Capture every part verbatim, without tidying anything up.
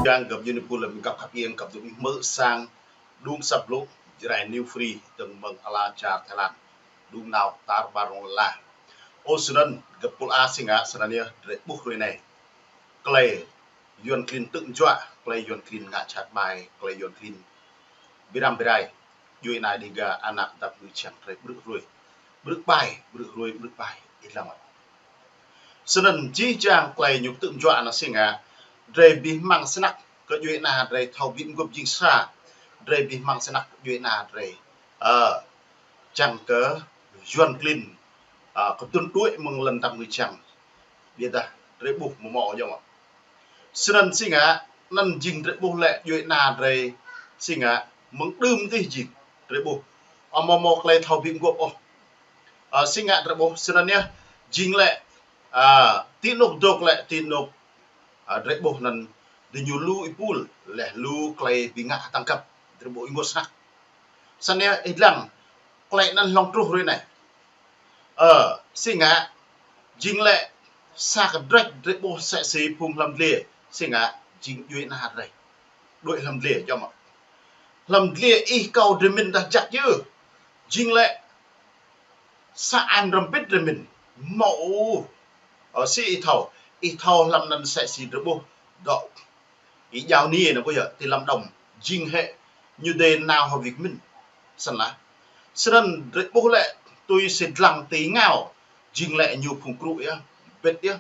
Yang găp yun pul lăm găp khăp yang găp dŭm mơ sang đŭng săp lŭk Jrai New Free dơ̆ng mơ̆ng ala čar Thái Lan. Đŭng nao tar ƀar rong la. Ơ snăn găp pul a si ngă snăn yơh drei ƀuh hrơi anai. Klei Yuăn klin tơ̆ng juă, klei Yuăn klin ngă čhat ƀai, klei Yuăn klin bi răm bi rai. Djuai ana Dêga, ană dăp ngư čang drei ƀrư̆ hrơi. Ƀrư̆ ƀai, ƀrư̆ hrơi, ƀrư̆ ƀai, ih lăng. Snăn jih jang klei ñu tơ̆ng juă anăn si ngă, drei bi hmăng snăk kơ djuai ana drei thâo bi mguôp jing sa, drei bi hmăng snăk kơ djuai ana drei. Ơ, čang kơ Yuăn klin, ơ, kơ tŭn đuĕ mơ̆ng lăn dăp ngư čang. Ƀiădah drei ƀuh mơ̆ mơ̆ yơh mơ̆. Snăn si ngă, anăn jing drei ƀuh lĕ djuai ana drei si ngă, mơ̆ng đưm dih jing drei ƀuh. Ơ mơ̆ mơ̆ klei thâo bi mguôp ôh. Ơ, si ngă drei ƀuh, snăn yơh, jing lĕ, ơ, ti anôk dôk lĕ, ti anôk, ơ, drei ƀuh anăn, diñu lu êpul, leh lu klei bi ngă hơtăng găp, drei ƀuh ênguôt snăk. Snăn yơh, ih lăng, klei anăn hlŏng truh hrơi anai. Ơ, si ngă, jing lĕ sa kdrêč drei ƀuh sĕ si phung hlăm dliê, si ngă, jing djuai ana drei. Đuĕ hlăm dliê, yơh mơ̆. Hlăm dliê ih kâo drei mĭn dah jăk yơh. Jing lĕ sa añ răm pĭt drei mĭn. Mơ̆ ôh. Ơ, si ih thâo, ih thâo hlăm anăn sĕ si drei ƀuh dŏ Y Jao Niê anăn ƀuh yơh, ti Lâm Đồng, jing hĕ ñu dê nao hŏ wĭt mĭn. Snăn lah. Snăn drei ƀuh lĕ tui si dlăng ti ngao, jing lĕ ñu phung krŭ yơh, bĭt yơh,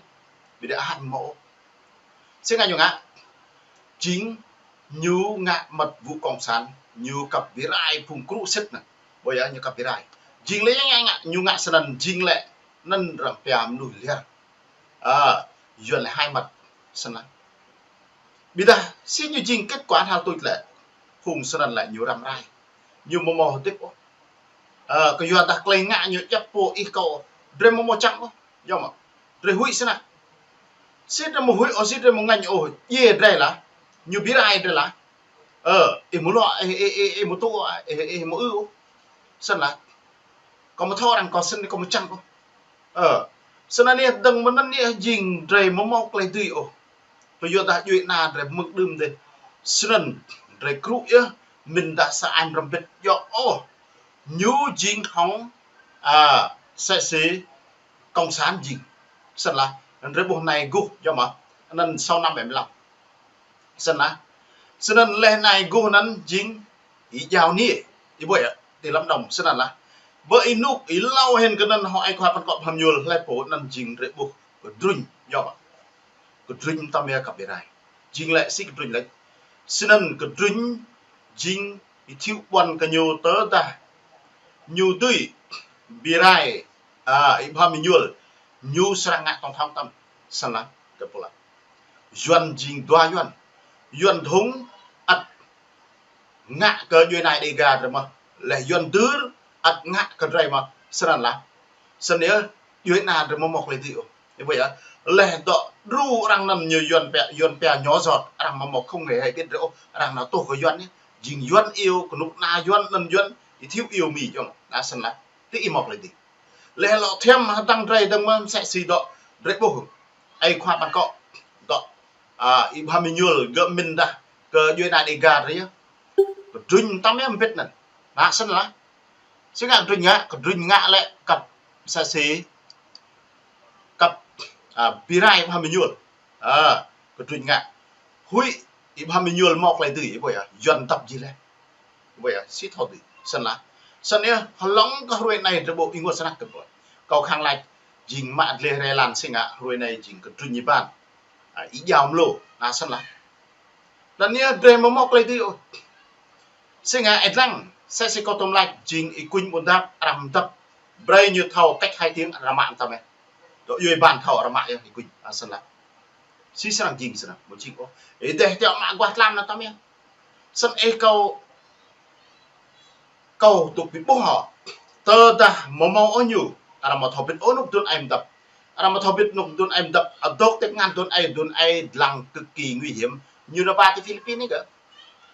ƀiădah ăt mơ̆ ôh. Si ngă ñu ngă, jing ñu ngă mă vụ cộng sản, ñu kăp bi rai phung krŭ sĭt anăn. Ƀuh yơh, ñu kăp bi rai. Jing lĕ ñu ngă, ñu ngă snăn, jing lĕ anăn arăng pia mnuih liar. Ơ, Yuăn lĕ hai mặt, snăn lah. Ƀiădah, si ñu jing kết quả hal tuč lĕ. Phung snăn lĕ ñu răm rai. Ñu mơ̆ mơ̆ hơdip ôh. Ơ, kơ yua dah klei ngă ñu djăp pô ih kâo. Drei mơ̆ mơ̆ čang ôh. Yơh mơ̆. Drei huĭ snăk. Si drei mơ̆ huĭ ôh, si drei mơ̆ ngă ôh. Yơh drei lah. Ñu bi rai drei lah. Ơ, ih mơ̆ lŏ, ih, ih, ih, ih mơ̆ tŭ, ih, ih mơ̆ ư ôh. Snăn lah. Kâo mơ̆ thâo arăng kâo snăn kâo mơ̆ čang ôh. Ơ, snăn yơh dơ̆ng mơ̆ng anăn yơh jing drei mơ̆ mơ̆ klei dưi ôh. Tui yua dah djuai ana drei mơ̆ng đưm dih. Snăn drei krŭ yơh, mĭn dah sa añ răm pĭt yơh ôh. Ñu jing hŏng, ơ, sĕ si cộng sản jing. Snăn lah, anăn drei ƀuh anei guh, yơh mơ̆. Anăn sau năm em lăm. Snăn lah. Snăn leh anei guh anăn jing Y Jao Niê. Ih ƀuh yơh, ti Lâm Đồng, snăn lah. Ƀơi ênuk, êlâo hĭn kơ anăn hŏ ai khua păn kŏ pham ñuôl, hlei pô anăn jing drei ƀuh kdrŭñ, yơh mơ̆. Kdrŭñ tăm yơh kăp bi rai. Jing lĕ si kdrŭñ lĕ. Snăn kdrŭñ jing Y Thiu ƀuăn kơ ñu tơdah ñu dưi bi rai, ơ, Y Bham Êñuôl, ñu srăng ngă tổng thống tăm. Snăn lah, kơ pô lah. Yuăn jing dua Yuăn. Yuăn Dhŭng ăt ngă kơ djuai ana Dêga drei mơ̆. Leh Yuăn Dưr ăt ngă kơ drei mơ̆. Snăn lah. Snăn yơh, djuai ana drei mơ̆ mơ̆ klei dưi ôh. Ih ƀuh yơh. Leh dŏ đru arăng anăn ñu Yuăn pia, Yuăn pia ñŏ jŏt, arăng mơ̆ mơ̆ không hề hay biết drei ôh, arăng nao tuh kơ Yuăn yơh. Jing Yuăn iêu, kơnuk kơna Yuăn, anăn Yuăn, Y Thiu iêu Mi yơh mơ̆. Lah snăn lah. Ti ih mơ̆ klei dưi. Leh lŏ thiăm hơdăng drei dơ̆ng mơ̆ sĕ si dŏ, drei ƀuh. Ai khua păn kŏ dŏ, ơ, Y Bham Êñuôl gơ̆ mĭn dah kơ djuai ana Dêga drei yơh. Kdrŭñ tăm yơh mbĭt anăn. Lah snăn lah. Si ngă kdrŭñ ngă, kdrŭñ ngă lĕ kăp sĕ si kăp, ơ, bi rai Y Bham Êñuôl. Ơ, kdrŭñ ngă. Huĭ Y Bham Êñuôl mơ̆ klei dưi, ih ƀuh yơh, Yuăn dăp jih leh. Ih ƀuh yơh, si thâo dưi. Snăn lah. Snăn yơh, hlŏng kơ hrơi anei drei ƀuh ênguôt snăk kơ ƀuh. Kâo khăng lač, jing mă dleh rai lăn si ngă hrơi anei jing kdrŭñ Y Bham. Ơ, Y Jao Mlô, lah snăn lah. Anăn yơh drei mơ̆ mơ̆ klei dưi ôh. Si ngă ih lăng, sĕ si kâo tŭm lač jing Y Kuñ Ƀuôn Dap, arăng dăp. Brei ñu thâo cách hai tiếng arăng mă tăm yơh. Dŏ djuai Y Bham thâo arăng mă yơh Y Kuñ, lah snăn lah. Si srăng jing snăn, mơ̆ jing ôh. Ih dêh tiŏ mă aguah tlam anăn tăm yơh. Snăn ih kâo, kâo tŭk bi ƀuh hŏ. Tơdah mơ̆ mơ̆ ôh ñu, arăng mơ̆ thâo bĭt ôh anôk dŭn ai mdăp. Arăng mơ̆ thâo bĭt anôk dŭn ai mdăp, adôk tĕk ngăn dŭn ai, dŭn ai lăng cực kỳ nguy hiểm. Ñu nao ba ti Philippin anei kơ.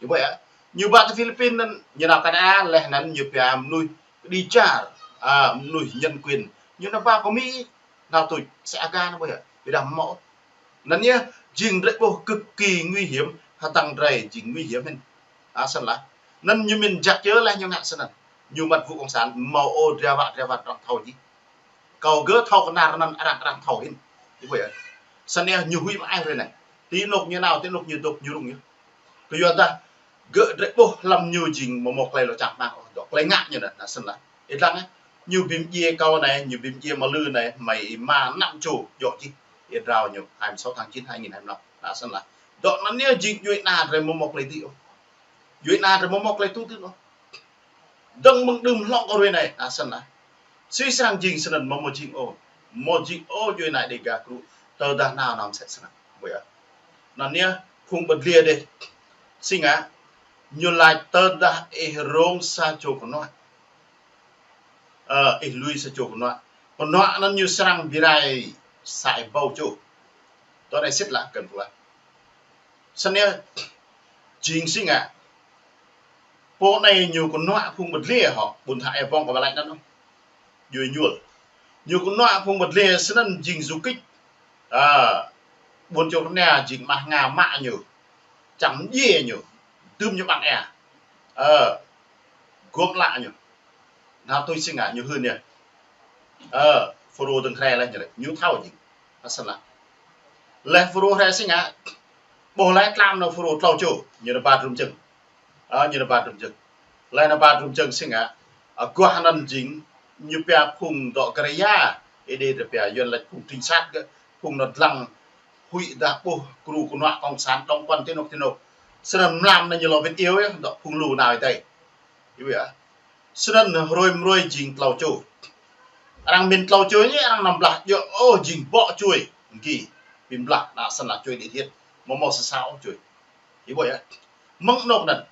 Ih ƀuh yơh. Ñu ba ti Philippin anăn, ñu nao Canada, leh anăn ñu pia mnuih đi char, ơ, mnuih nhân quyền. Ñu nao ba pơ Mi, nao tuč, sĕ aga anăn ƀuh yơh. Ƀiădah mơ̆. Anăn yơh, jing drei ƀuh cực kỳ nguy hiểm. hơdăng drơi jing nguy hiểm hĭn. Ă, snăn lah. Anŭn ñu mĭn jak čơ lĕ ñu ngă snăn. Ñu mă wơ̆t cộng sản, hmâo ôh dra wă dra wăn arăng thâo jih. Kâo gơ̆ thâo kơ năr anŭn arăng, arăng thâo hĭn. Ih ƀuh yơh. Snăn yơh ñu huĭ mă ai hrơi anai. Ti anôk ñu nao, ti anôk ñu dôk ñu rŭng yơh. Kơ yua dah gơ̆ drơi ƀuh hlăm ñu jing mơ̆ mơ̆ klei lŏ čang hmang, dŏ klei ngă ñu anŭn, ă, snăn lah. Ih lăng, ă, ñu bi mdjiê kâo anai, ñu bi mdjiê mă lư anai, mơi ih mă năm čô, djŏ jih. Ih rao ñu, hai mươi sáu tháng chín hai nghìn hai mươi lăm, ă, snăn lah. Dŏ anŭn yơh jing djuai ana drơi mơ̆ mơ̆ klei dưi ôh. Djuai ana drơi mơ̆ mơ̆ klei tŭ dưn ôh. Dơ̆ng mơ̆ng đưm hlŏng kơ hrơi anai, ă, snăn lah. Si srăng jing snăn mơ̆ mơ̆ jing ôh. Mơ̆ jing ôh djuai ana Dega krŭ, tơdah nao nao msĕ snăn. Ƀuh yơh. Anŭn yơh, phung ƀơ̆t dliê dih. Si ngă, ñu laĭ tơdah ih rông sa čô kơnuă. Ơ, ih lui sa čô kơnuă. Kơnuă anŭn ñu srăng bi rai sa êbâo čô. Tơ anai sĭt lah kơ̆n pơlah. Snăn yơh, jing si ngă. Pô anai ñu kơnuă phung ƀơ̆t dliê hŏ, ƀuôn tha e vong kơ wơ̆t laĭ anŭn ôh. Djuê ñuôl. Ñu kơnuă phung ƀơ̆t dliê snăn jing du kích. Ă, ƀuôn čô rơnia jing mah ngă mă ñu. Čăm djiê ñu. Dưm ñu ƀăng êa. Ơ, gŏm lă ñu. Nao tui si ngă ñu hưn yơh. Ơ, Fulro dơ̆ng hrĕ lĕ ñu lĕ. Ñu thâo jing. Ă, snăn lah. Lĕ Fulro hrĕ si ngă. Ƀuh lĕ tlam nao Fulro tlâo čô. Ñu nao ba drôm jơ̆ng. Ơ, ñu nao ba drôm jơ̆ng. Lĕ nao ba drôm jơ̆ng si ngă. Ă, aguah anŭn jing. Ñu pia phung dŏ kơ rơya. Ih dê drơi pia Yuăn laĭ phung trinh sát gơ̆. Phung nao dlăng huĭ dah ƀuh krŭ kơnuă cộng sản đóng quân ti anôk ti anôk. Snăn mlam anŭn ñu lŏ wĭt iêu yơh, dŏ phung lu nao ih dê. Ih ƀuh yơh. Snăn hrơi mrơi jing tlâo čô. Arăng mĭn tlâo čô ñu, arăng năm blah, djŏ ôh jing ƀŏ čuê. Ngĭ, bi blah, ă, snăn lah čuê điêt điêt. Mơ̆ mơ̆ sa sa ôh čuê. Ih ƀuh yơh. Mơ̆ng anôk anŭn.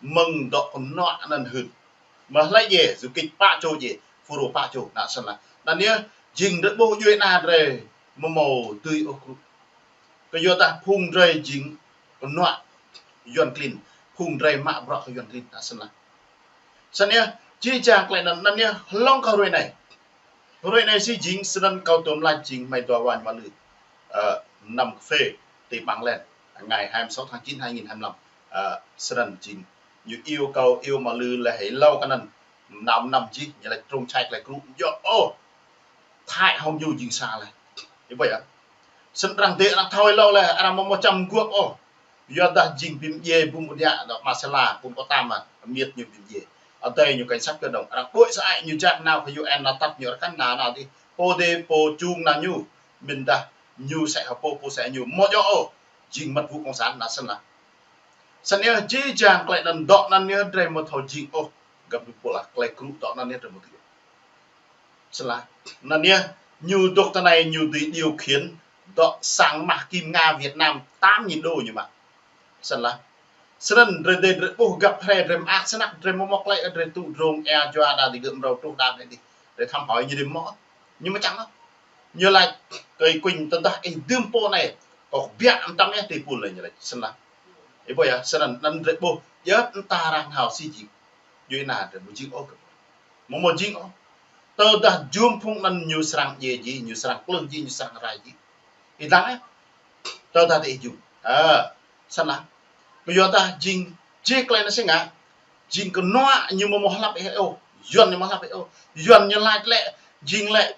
Mơ̆ng dŏ kơnuă anŭn hưn. Mă hlơi djai, du kích pă čô djai, Fulro pă čô, ă, snăn lah. Anŭn yơh, jing drơi ƀuh djuai ana drơi, mơ̆ mơ̆ dưi ôh krŭ. Kơ yua dah phung drơi jing kơnuă Yuăn klin, phung drơi mă bruă kơ Yuăn klin, ă, snăn lah. Snăn yơh, jih jang klei anŭn, anŭn yơh, hlŏng kơ hrơi anai. Hrơi anai si jing, snăn kâo tơm laĭ jing hmei dua wa ñu mă lư. Ơ, năm kơphê, ti Bang Len, ngày hai mươi sáu tháng chín hai nghìn hai mươi lăm. Ơ, snăn jing, ñu iêu kâo, iêu mă lư lĕ hĭ hlâo kơ anŭn. Năm năm jih, ñu lĕ trông čai klei krŭ, djŏ ôh. Thái hŏng ñu jing sa lĕ. Ih ƀuh yơh. Snăn arăng dê arăng thâo hlâo lĕ, arăng mơ̆ mơ̆ čăm guăp ôh. Yua dah jing bi mdjiê ƀum ƀu đia dŏ Masala, ƀum kơ tam mă, miêt ñu bi mdjiê. Adai ñu cảnh sát cơ động, arăng ƀuh sa ai ñu jak nao kơ U N nao tăp ñu rơkăn nao nao dih. Pô dê pô čung nao ñu, mĭn dah ñu sĕ hơpô pô sĕ ñu. Mơ̆ djŏ ôh, jing mă wơ̆t cộng sản nao snăn lah. Snăn yơh jih jang klei anŭn dŏ anŭn yơh drơi mơ̆ thâo jing ôh. Găp djŏp pô lah klei krŭ dŏ anŭn yơh drơi mơ̆ dưi. Snăn lah. Anŭn yơh ñu dôk tơ anai ñu dưi điều khiển dŏ sang mah kim Nga Việt Nam tám nghìn đô ñu mă. Snăn lah. Snăn drơi dê drơi ƀuh găp hrĕ drơi mơak snăk drơi mơ̆ mơ̆ klei drơi tŭ drông êa jua đa digơ̆ mrâo truh đa anai dih. Drơi thăm hỏi ñu dê mơ̆. Ñu mơ̆ čang lah. Ñu laĭ kơ ih kuñ tơdah ih dưm pô anai. Kâo kbiă mơtam yơh ti pul anai ñu laĭ. Snăn lah. Ih ƀuh yơh, snăn anŭn drơi ƀuh. Yơh, ƀing ta arăng hao si jing. Djuai ana drơi mơ̆ jing ôh kơ. Mơ̆ mơ̆ jing ôh. Tơdah jum phung anŭn ñu srăng djai jih, ñu srăng klưh jih, ñu srăng rai jih. Ih lăng yơh. Tơdah ih jum. Ă, snăn lah. Kơ yua dah jing, jih klei anai si ngă. Jing kơnuă ñu mơ̆ mơ̆ hlăp ih ôh. Yuăn ñu mơ̆ hlăp ih ôh. Yuăn ñu laĭ lĕ, jing lĕ.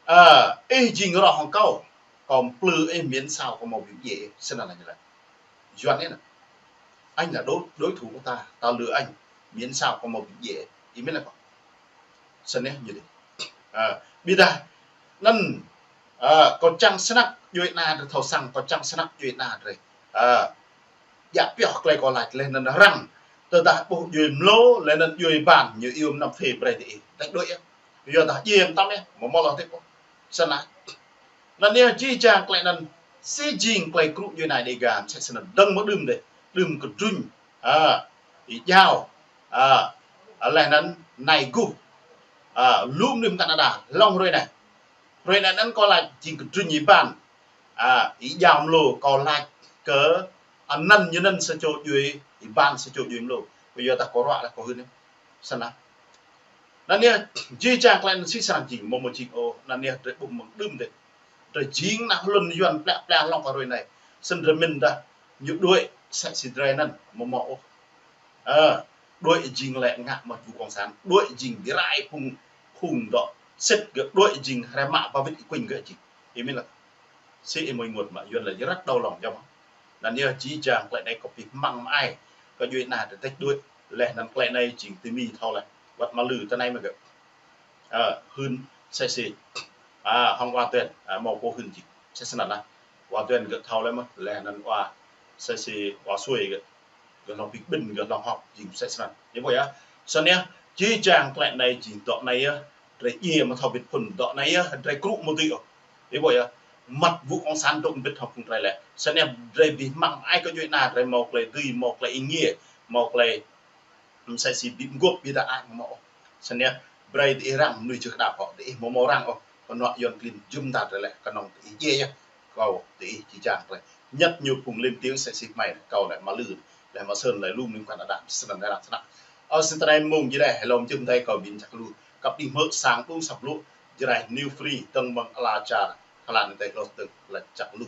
Ă, ih jing roh hŏng kâo. Kâo mplư ih miễn sao kâo hmâo bi mdjiê ih. Snăn lah ñu laĭ. Yuăn anai nă. Anh là đối, đối thủ của ta, ta lừa anh. Miễn sao kâo hmâo bi mdjiê ih. Ih mĭn lah kâo. Snăn yơh ñu dê. Ă, ƀiădah, anŭn, ă, kâo čang snăk djuai ana drơi thâo săng, kâo čang snăk djuai ana drơi. Ă, djă pioh klei kâo laĭ leh anŭn arăng. Tơdah ƀuh djuê mlô, leh anŭn djuê ban, ñu iêu mơnăm phê brơi dih. Tĕ đuaĭ yơh. Yua dah djiê mơtam yơh, mơ̆ mơ̆ lah tĕ ƀuh. Snăn lah. Anŭn yơh jih jang klei anŭn, si jing klei krŭ djuai ana Dega, msĕ snăn dơ̆ng mơ̆ đưm dih, đưm kơdruñ, ă, ih jao, ă, leh anŭn nai guh, ă, lum đưm Canada, hlŏng hrơi anai. Hrơi anai anŭn kâo laĭ jing kơdruñ ih ban, ă, ih jao mlô kâo laĭ kơ anăn ñu anăn sa čô djuê, ih ban sa čô djuê mlô. Kơ yua dah kâo ruă lah kâo hưn yơh. Snăn lah. Anŭn yơh, jih jang klei anŭn si srăng jing, mơ̆ mơ̆ jing ôh, anŭn yơh drơi ƀuh mơ̆ng đưm dih. Drơi jing nă hlŭn Yuăn plĕ plĕ hlŏng kơ hrơi anai. Snăn drơi mĭn dah, ñu đuaĭ, Msĕ si drơi anŭn, mơ̆ mơ̆ ôh. Ơ, đuaĭ jing lĕ ngă mă tŭ cộng sản, đuaĭ jing bi rai phung, phung dŏ sĭt gơ̆, đuaĭ jing hrĕ mă ba wĭt ih kuing gơ̆ jing. Ih mĭn lă. Sĭ ih mơ̆ ih mŭt mă, Yuan lĕ jrăt đau lòng jăm. Anŭn yơh či jang klĕ anai kơ pih măng mă ai, kơ djuai ană tơdĕč đuaĭ, leh anŭn klĕ anai jing tui mi thâo leh, wăt mă lư tơ anai mơ̆ gơ̆. Ơ, hưn msĕ si, a, hŏng wa tuan, a, mâo pô hưn jing. Msĕ snăn lah. Wa tuan gơ̆ thâo leh mơ̆, leh anŭn wa, msĕ si wa sui gơ̆. Gơ̆ hlŏng pik ƀĭn, gơ̆ hlŏng hŏk, jing msĕ snăn. Ih ƀuh yơh. Snăn yơh, či jang klĕ anai jing dŏ anai yơh, drơi djiê mă thâo bĭt phŭn dŏ anai yơh, drơi krŭ mơ̆ dưi ôh. Ih ƀuh yơh. Mă tŭ cộng sản dŏ bĭt hŏng phung drơi lĕ. Snăn yơh, drơi bi măng ai kơ djuai ană, drơi mâo klĕ dưi, mâo klĕ ih ngiê, mâo klĕ msĕ si bi mguôp bi dă ai mơ̆ mơ̆ ôh. Snăn yơh, brơi diih răng mơnuih jưh đăp hŏ, diih mơ̆ mâo răng ôh. Kơnŏ Yuan klin jum dar lĕ, kơnơ̆ng diih djiê yơh. Kâo diih či jang klĕ. Ñăt ñu phung lên tiếng msĕ si hmei, kâo lĕ mă lư, leh mă sơn lĕ lŭm ling kuan adam, snăn lĕ răng snăk. Ơ, snăn tơnai mông jih leh, hlŏm jum dai kâo ƀing čăk lu. Kăp đih mơ̆ sang đung săp lu, Jrai New Free, dơ̆ng mơ̆ng ala čar, hlan tơlơi hloh dơ̆ng lĕ čăk lu.